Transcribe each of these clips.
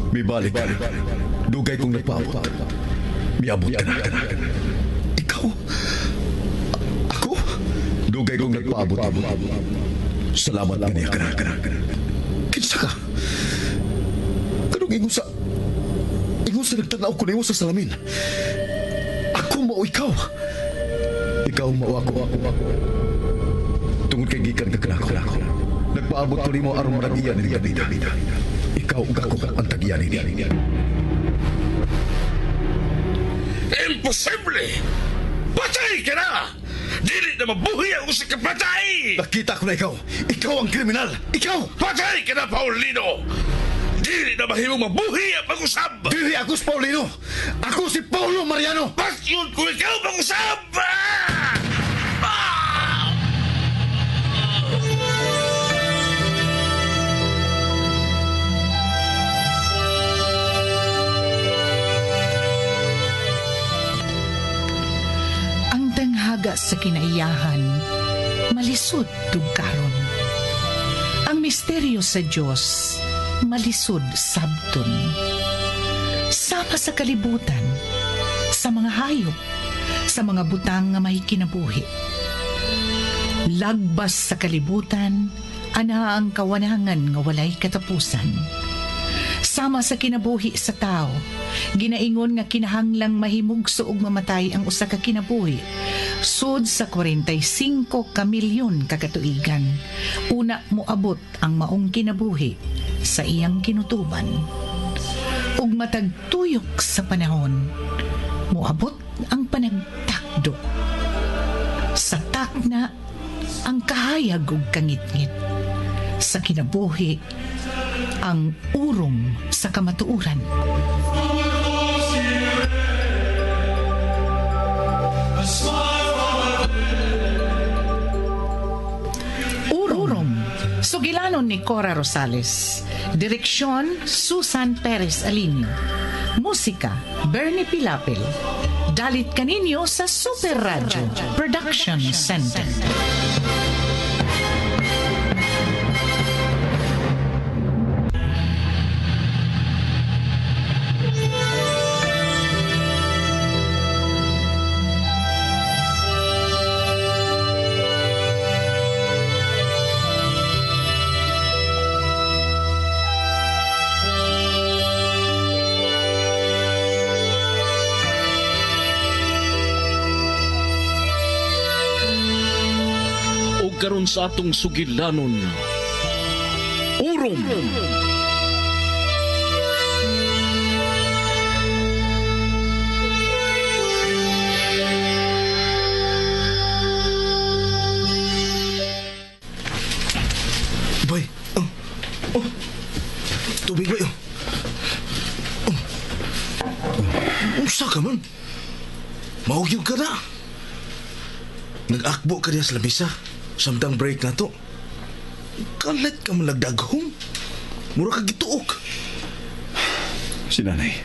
Mibalik. Dugay kong nagpaabot. Miabot ka na. Ikaw? Ako? Dugay kong nagpaabot. Salamat kaniya ka na. Kinsa ka? Kanong ingon sa... Ingon sa nagtanaw ko nimo sa salamin. Ako mao ikaw. Ikaw mao ako. Tungod kay gikan ka kanako. Nagpaabot ko nimo aron manag-iya ni Davida. Ikaw ug ako ang tag-iya nini. Imposible! Patay ka na! Dili na mabuhi ang usa ka patay! Nakita ko na ikaw. Ikaw ang kriminal. Ikaw! Patay ka na, Paulino! Dili na mahimong mabuhi ang pag-usab! Dili ako si Paulino! Ako si Paulo Mariano! Patyon ko ikaw pag-usab! Ah! Ah! Ang tanghaga sa kinaiyahan, malisod tugkaron. Ang misteryo sa Dios, malisod sabton. Sama sa kalibutan, sa mga hayop, sa mga butang nga may kinabuhi. Lagbas sa kalibutan, ana ang kawanangan nga walay katapusan. Sama sa kinabuhi sa tao, ginaingon nga kinahanglang mahimugso og mamatay ang usa ka kinabuhi. Sud sa 45 ka milyon ka katuigan, una moabot ang maong kinabuhi sa iyang kinutuban. Ug matag tuyok sa panahon, moabot ang panagtakdo. Sa takna, ang kahayag ug kangitngit. Sa kinabuhi, ang urong sa kamatuoran. Urong. Sugilanon ni Cora Rosales. Direksyon, Susan Perez Alinio. Musika, Bernie Pilapil. Dalit kaninyo sa Super Radio Production Center. O karon sa atong sugilanon, Urom! Bay, oh, oh, tubig bay, oh. Oh. Unsa ka man? Maugyog ka na. Nag-akbo ka niya sa lamisa. Samtang break na to. Kalit ka man nagdaghong. Mura ka gituok. Si nanay.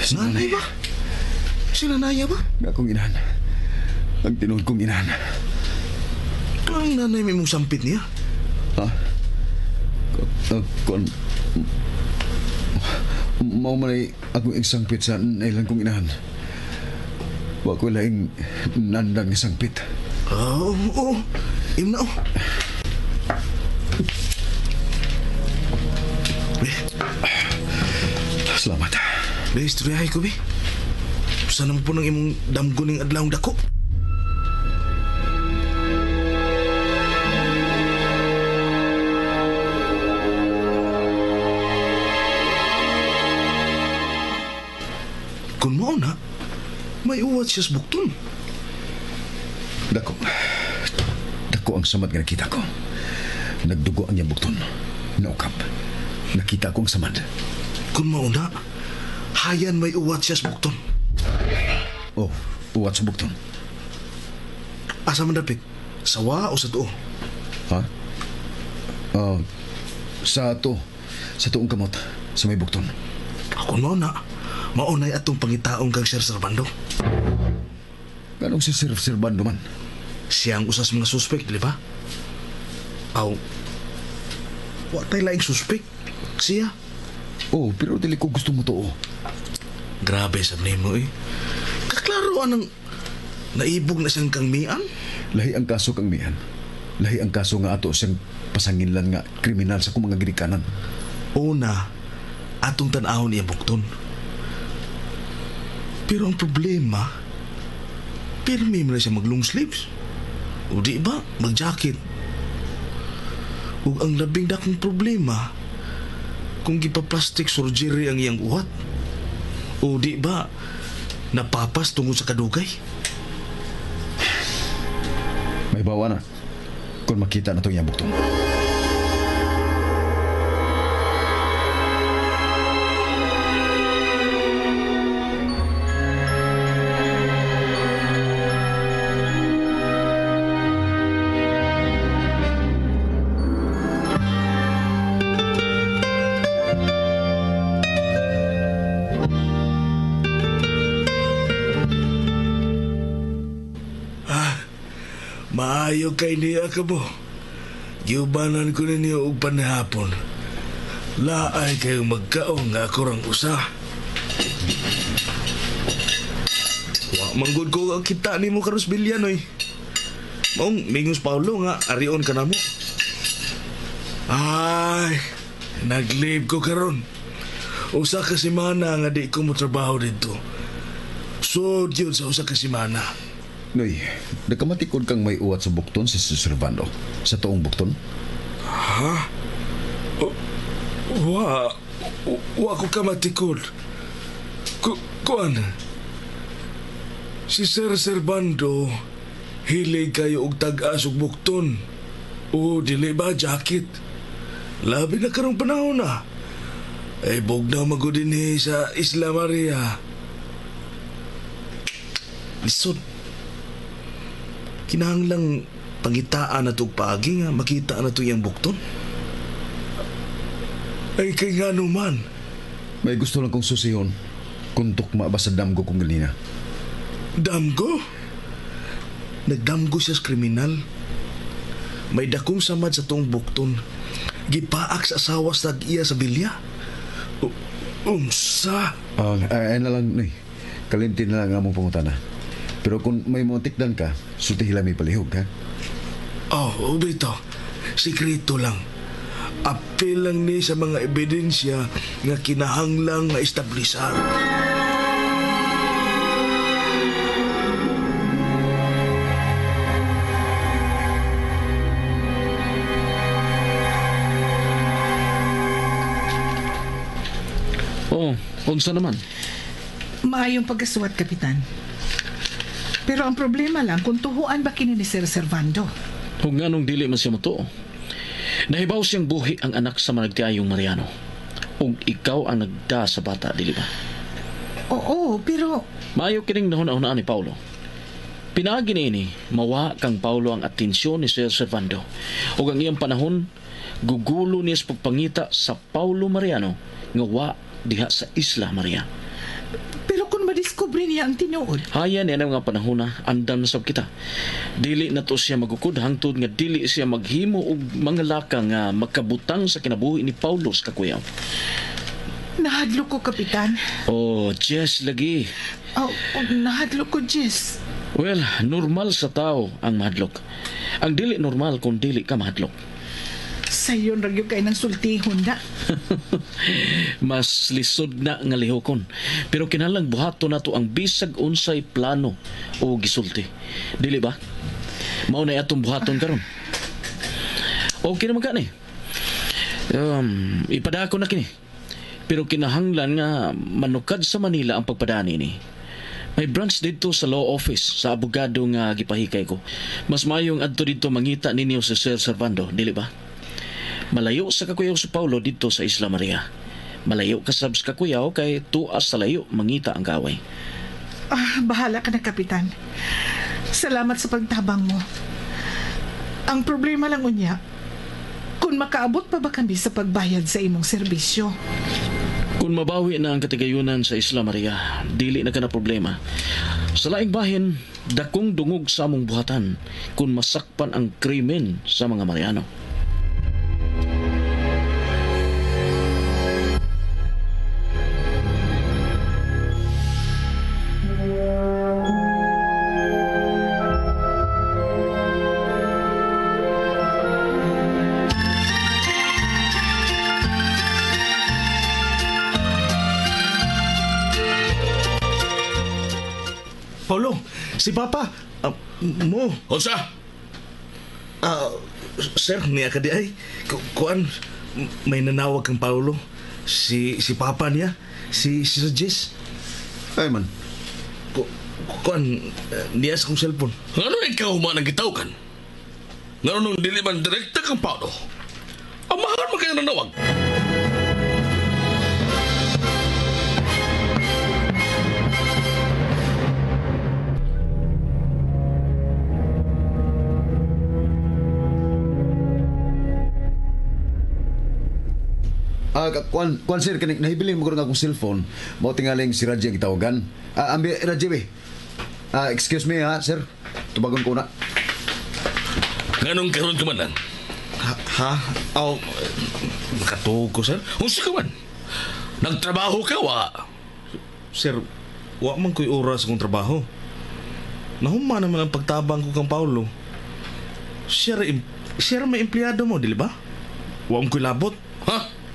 Si Nanay ba? Si nanaya ba? Nga akong inahan. Ang tinuod kong inahan. Ang nanay may mong sampit niya. Ha? Kon... Mao man ay akong igsangpit sa nailan kong inahan. Wa ko laing nandang nga sangpit. Oo, oo. Im na, oh. Be, Salamat. be, istoryahay ko, be. Sana mo po ng imong damgo ning adlawng dako. Kung mao na, may uwat siya sa bukton. Dako. Dako ang samad nga nakita ko. Nagdugo ang iyang bukton. Naukap. Nakita ko ang samad. Kung mao na, hayan may uwat siya sa bukton. Oh, uwat sa bukton. Asa man dapit? Sawa o sa tuo? Ha? Oh, sa to. Sa tuong kamot. Sa may bukton. Kung mao na, maunay atong pangitaong kang Sir Servando. Ganong si Sir Servando man? Siya ang usas mga suspect, di ba? Aw, wa tay laing suspect. Siya. Oh, pero dili ko gusto mo to. Grabe sa nimo eh. Kaklaro anang naibog na siyang kang Mian? Lahi ang kaso kang Mian. Lahi ang kaso nga ato siyang pasanginlan nga kriminal sa kung mga ginikanan. Una, atong tan-awon iya bukton. Pero ang problema, pirmi man na siya mag long sleeves. O di ba, mag-jacket. Ug ang labing dakong problema, kung gipa-plastic surgery ang iyang uhat. O di ba, napapas tungod sa kadugay. May bawa na kung makita na itong iyang bukton. Maayo kay niya ka mo. Giubanan ko ninyo og panihapon. Laay kayong magkaong nga ako rang usa. Wa manggod ko ang kita nimo karos bilyan oy. Maong mingos Paulo nga arion ka namo. Ay, nag-leave ko karon. Usa ka semana nga di ko motrabaho didto. So, yun sa usa ka semana. Noy, nagkamatikod kang may uwat sa bukton si Sir Servando. Sa toong bukton? Ha? Wa ko kamatikod. Kuan? Si Sir Servando, hilig kayo og tag-as og bukton. O dili ba jacket? Labi na karong panahon na. Ay bugnaw magud dinhi sa Isla Maria. Lisod. Kinahanglang pangitaan na itong paagi nga makita na ito iyang bukton. Ay kay nga naman. May gusto lang kong susihon. Kung tukma ba sa damgo kong ganina. Damgo? Nagdamgo siya sa kriminal. May dakong samad sa tong bukton. Gipaak sa asawa sa iya sa bilya. Unsa? Ay na lang, Noy. Kalimti na lang ang among pangutana. Pero kung may mga tikdan ka, sulti hila may palihog, ha? Oh, bito. Sikreto lang. Apil lang ni sa mga ebidensya nga kinahanglang maestablisar. Oh, unsa naman? Maayong pagkasuwat, Kapitan. Pero ang problema lang kung tuhuan ba kini ni Sir Servando. Kung nganong dili man siya motuo. Nahibaw siyang buhi ang anak sa managtiayong Mariano. Ug ikaw ang nagda sa bata, dili ba? Oo, pero Maayo kining nahuna-hunaan ni Paulo. Pinaagi niini, mawa kang Paulo ang atensyon ni Sir Servando. Ug ang iyang panahon, gugulo niya sa pagpangita sa Paulo Mariano nga wa diha sa Isla Maria. Pero kung madiskubre niya ang tinuod, Haya niya nga panahon na andam na sab kita. Dili na to siya magukod hangtod nga dili siya maghimo og mga laka nga makabutang sa kinabuhi ni Paulo sa kakuyaw. Nahadlok ko, Kapitan. Oh, Jess lagi. Oh, nahadlok ko, Jess. Well, normal sa tao ang mahadlok. Ang dili normal kung dili ka mahadlok. Sayon ra gyud kay nang sultihon na. Mas lisod na nga lihokon. Pero kinahanglang buhaton nato ang bisag unsay plano o gisulti. Dili ba? Mao na atong buhaton karon. Okay naman ka ni. Ipadako na kini. Pero kinahanglan nga manukad sa Manila ang pagpadani ni. May branch dito sa law office sa abogado nga gipahikay ko. Mas mayong adto dito mangita ninyo si Sir Servando, dili ba? Malayo sa kakuyaw si Paulo dito sa Isla Maria. Malayo ka sab sa kakuyaw kay tuas sa layo mangita ang kaway. Ah, bahala ka na, Kapitan. Salamat sa pagtabang mo. Ang problema lang unya, kung makaabot pa ba kami sa pagbayad sa imong serbisyo. Kung mabawi na ang katigayunan sa Isla Maria, dili na ka na problema. Sa laing bahin, dakong dungog sa among buhatan kung masakpan ang krimen sa mga Mariano. Paulo, si Papa. Mo. Unsa? Sir, niya ka di ay. Kuan, may nanawag kang Paulo. Si Papa niya. Si Sir Jess. Ay man. Kuan, niya sa kong cellphone. Ngano ikaw man ang gitawgan? Ngano nung dili man direkta kang Paulo? Amahan man kayo nanawag. Kuan sir, kaning nahibilin mo karon akong cellphone. Mao tingaling si Raji ang gitawagan. Ambi Raji be. Excuse me ha, sir. Tubagon ko na. Nganong karon ka man lang? Ha? Aw, nakatuog ko, sir. Unsa ka man? Nagtrabaho ka, wa? Sir, wa man ko'y oras kong trabaho. Nahuma naman ang pagtabang ko kang Paulo. Sir, sir may empleyado mo, dili ba? Wa man ko'y labot. Ha?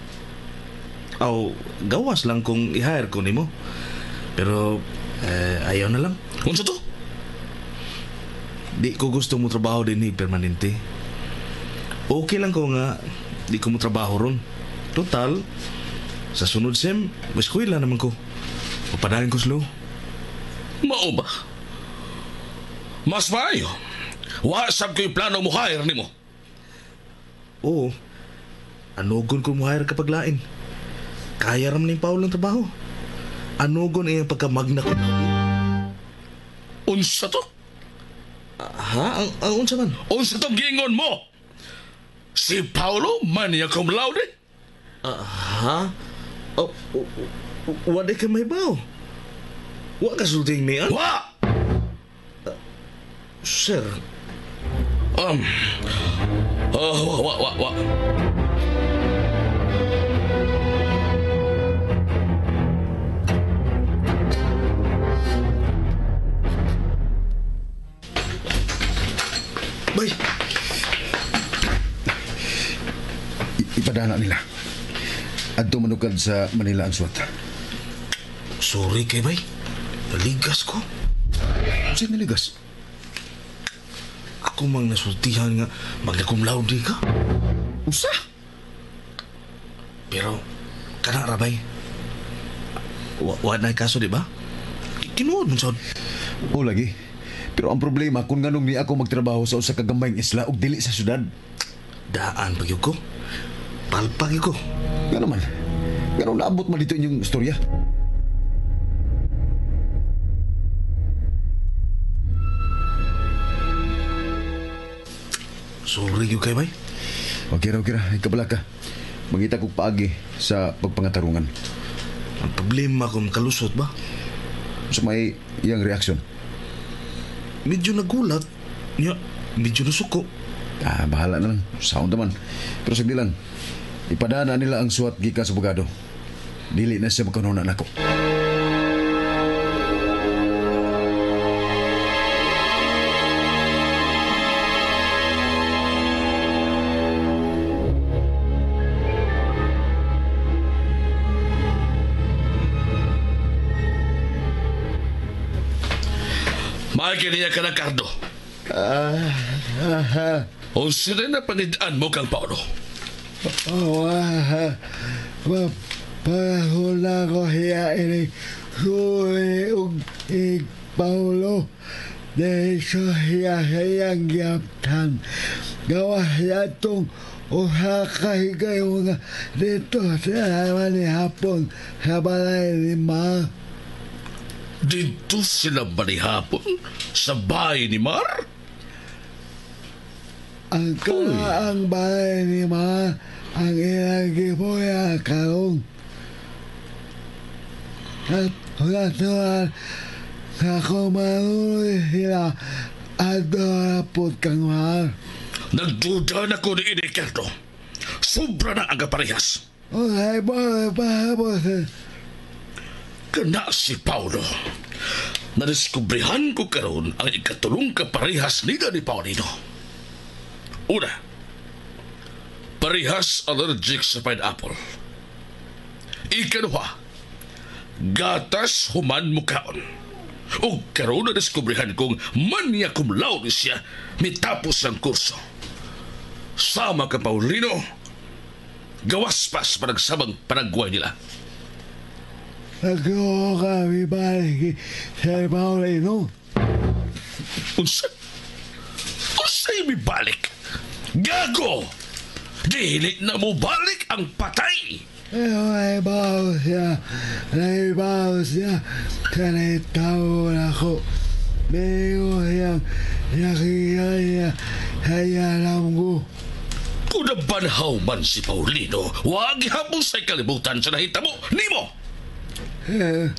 Aw, gawas lang kung i-hire ko nimo. Pero, ayaw na lang. Unsa to? Di ko gusto mo trabaho din ni permanente. Okay lang ko nga, di ko mo trabaho ron. Total, sa sunod sem, eskwela naman ko. Papadahin ko slow. Mao ba? Mas maayo. Wa sab ko'y plano mo hire nimo. Oo. Anugon ko mo hire kapag lain. Kaya raman ni Paolo ang trabaho. Anugon iyang pagkamagna ko. Unsa to? Ha? Ang unsa man? Unsa tong giingon mo? Si Paolo mania cum laude? Ha? Oh, wala ka may baw. Wa ka sulting niya? Wa! Sir. Wa. Bay! Ipadana nila. Adto manukad sa Manila ang suwat. Sorry kay bay. Naligas ko. Saan naligas? Ako mang nasultihan nga magna cum laude ka. Usa? Pero, kana rabay. Wa na kaso, di ba? Tinuod man sad. O lagi. Pero ang problema kung nganong ni ako magtrabaho sa usa ka gambayng isla ug dili sa syudad. Daan pag ko. Palpag ko. Nga naman. Nganong naabot man dito inyong istorya? Sorry gyud kay bay. Okay ra, okay ra. Ikabala ka. Mangita kog paagi sa pagpangatarungan. Ang problema kung makalusot ba? Sa may iyang reaksyon. Medyo nagulat. Nya, medyo nasuko. Bahala na lang. Sound naman. Pero sagdi lang. Ipadana nila ang suwat gikan sa abogado. Dili na siya magkanunan nako. Maagi niya ka na, Cardo. O sila na panidaan mo kang Paolo? Panahon na ko hiya ini suri ug ig Paolo. Dahil sa hiya hiyang giyaptan. Gawa hiya itong uha kahigayo nga dito sa manihapon sa balay ni Ma. Dito sila manihapon sa bahay ni Mar? Ang kalaang balay ni Ma ang ilang gipuya karon. At natural sa kumaluloy sila at dorapot kang Mar. Nagduda na ko ni Ricardo. Sobra na ang kaparehas. Okay, boy, pahabos. Kana si Paolo. Nadiskubrihan ko karon ang ikatulong kaparehas nila ni Paulino. Una, parehas allergic sa pineapple. Ikaduha, gatas human mukaon. O karon na diskubrihan kong manya cum laude siya mitapos ang kurso. Sama ka, Paulino, gawas pa sa panagsabang panagway nila. Nagkuha kami balik Sir Paulino. Unsa? Unsay mibalik? Gago! Dili na mo balik ang patay! Pero naibaw siya. Naibaw siya. Kanitaw ako. Meron siyang nakita niya. Kaya alam ko. Kung nabanhaw man si Paulino, wag hapon sa kalibutan sa nahitamo nimo!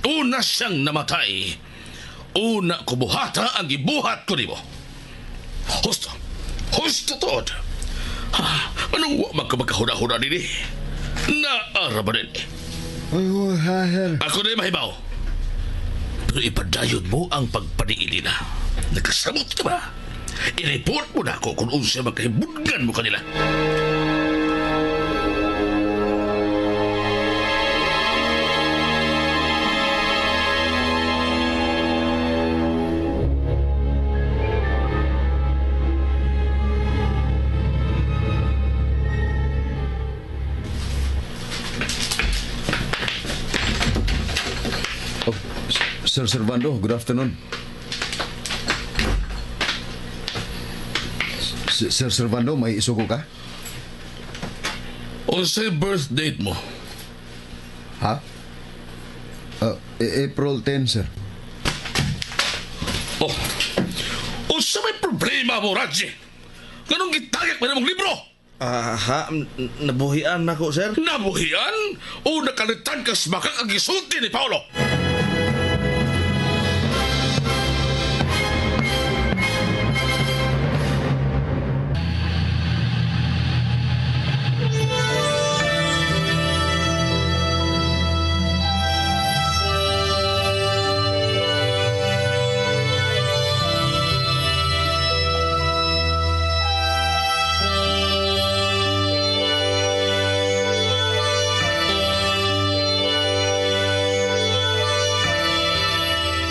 Una siyang namatay. Una ko buhata ang gibuhat ko nimo. Husto. Husto tuod. Ha, anong wa man ka magkahuna-huna nini? Naara ba din? Ako, sir. Ako na mahibaw. Pero ipadayon mo ang pagpaniili na. Nagkasamot ka ba? I-report mo na ako kung unsa magkahibudgan mo kanila. Oh, Sir Servando, good afternoon. Sir Servando, may isugo ka? Unsay birth date mo? Ha? April 10, sir. Oh, unsa may problema mo, Raji? Ganong gitagak pa mong libro? Aha, nabuhian nako, sir. Nabuhian o nakalitan ka sa makak ang gisulti ni Paolo?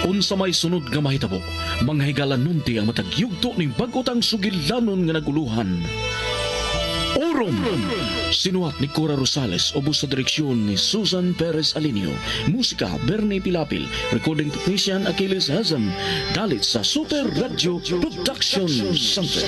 Unsa may sunod nga mahitabo, mga higala nunti ang matag yugto ning bag-otang sugilanon nga naguluhan. Orom! Sinuhat ni Cora Rosales, ubos sa direksyon ni Susan Perez Alinio. Musika, Bernie Pilapil. Recording technician, Achilles Hazem. Dalit sa Super Radio Production Center.